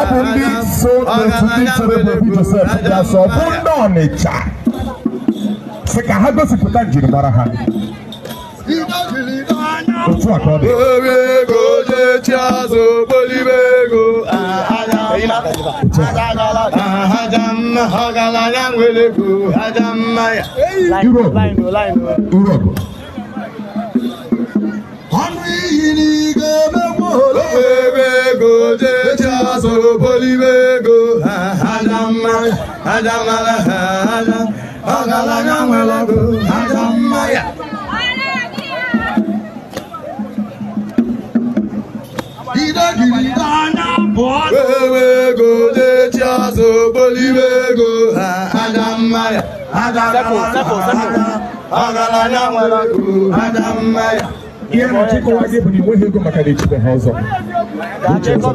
Ọ bụ ndị so n'otu ndị chere bụ Obi Joseph dị asọ bụ ndị Ọnịcha sị ka ha gosipụta njirimara ha. Otu a ka ọ dị. Iru ọgụ. Ọnụ iyi n'ige megbu ole ego jechi azụ bolibe ego aja mma aja mara aja ọgaranya nwere ego aja mma ya. Wewe ego jechi azụ bolibe ego aja mma ya aja ọgaranya nwere ego aja mma ya. Ihe na-achịkọwa gị bụ na ị nweghị ego maka na echibe ha ọzọ. Uche ọzọ.